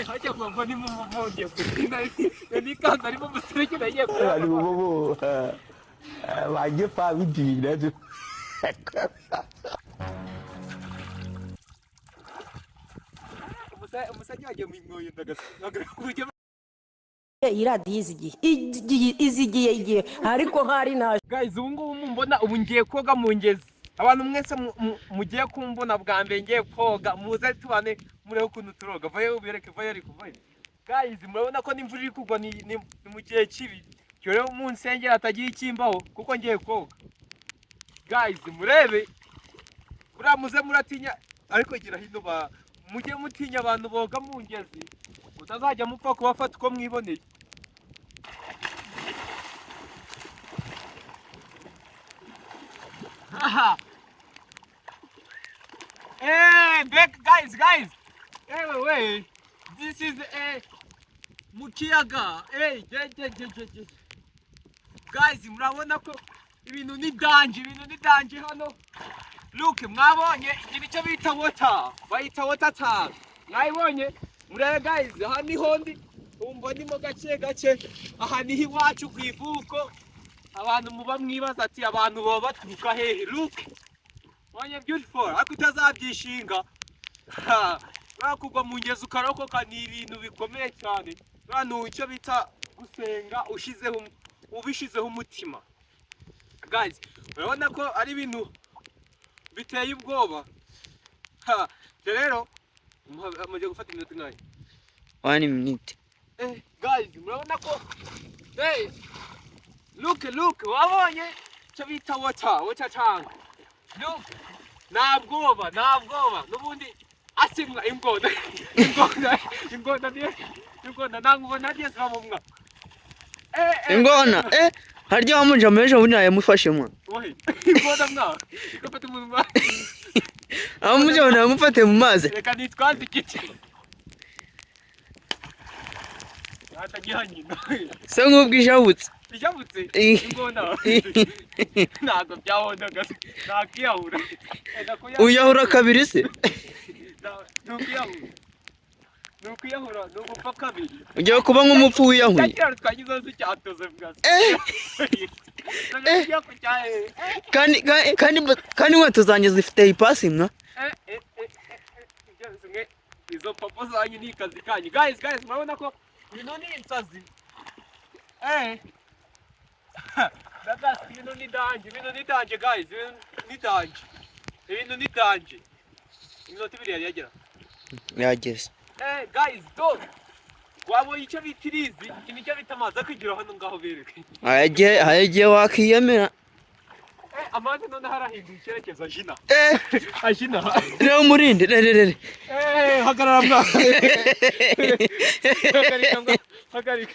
Hajya kuva ni mu mugiye nikanze arimo umusereke nagiye. Awurade wo wagye fa wodi nanso. Umusajya wagiye mu mwoyo. Iyi radiyo izigiye igiye izigiye igihe, ariko hari nta Guys, ubu ngubu mumbona ubu ngiye koga mu ngezi. Abantu mwese mugiye kumbona bwa mbere ngiye koga, muze tubane, murebe ukuntu turoga. Vayo ubereke, vayo ariko vayo. Guys, murabona ko n'imvura iri kugwa, ni mu gihe kibi. Cyo rero munsengera hatagira ikimbaho kuko ngiye koga. Guys, murebe buriya, muze muratinya, ariko gira hino ba mujye mutinya abantu boga mu ngezi, mutazajya mupfa kubafata uko mwiboneye. Haha. Hey, back guys, guys. Hey, wait, wait. This is a mu kiyaga. Hey, je je je je je. Guys, murabona ko ibintu ni danger, ibintu ni danger hano. Look, mwabonye iki nicyo bita water. Bayita water tank. Mwabonye? Murebe guys, aha niho ndi. Umva ndimo gake gake. Aha niho iwacu ku ivuko. Abantu muba mwibaza ati abantu baba baturuka hehe? Look. Wanye beautiful, ariko utazabyishinga. Ha, buriya kugwa mu ngezi ukarokoka ni ibintu bikomeye cyane. Buriya ni icyo bita gusenga ushizeho, ubishizeho umutima. Guys, urabona ko ari ibintu biteye ubwoba. Ha, rero mugiye gufata iminota ingahe? One minute. Guys, murabona ko, hey, look, look, wabonye icyo bita water tank. Look, nta bwoba, nta bwoba. N'ubundi asimwa ingona, ingona, ingona niyo, ingona nta ngona niyo ziba mu mwa. Ingona, harya wa mujama ejo bundi yamufashe mwa. Ohe, ingona mwa, igafata umunwa. Aho mujama yamufate mu mazi. Reka nitwaze igiti. Atagiha nyina. Se nk'ubwo ijabutse. Ijabutse ingona. Ntabwo byabonaga, nakiyahura. Uyahura kabiri se? Ni ukwiyahura, ni ukwiyahura, ni ugupfa kabiri. Ugiye kuba nk'umupfu wiyahuye. Cya kiraro twagizeho si cyatoze bwa. Eh. Kandi kandi kandi kandi inkweto zanjye zifite ipasi mwa. Zimwe izo popo zanyu ni kazi kanyu. Guys, guys, murabona ko ibintu ni insazi. Ndagas, ibintu ni danger, ibintu ni danger guys, ibintu ni danger, ibintu ni danger. Iminota 2 yari yagera. Yageze. Guys, dog wabonye icyo bita irizi, iki nicyo bita amazi akwigira hano ngaho bereke. Hayagiye wakiyemera. Amazi noneho arahinduye icyerekezo ajina. Ajina. Reba umurinde, re re re. Hagarara mwa, hagarika mwa, hagarika.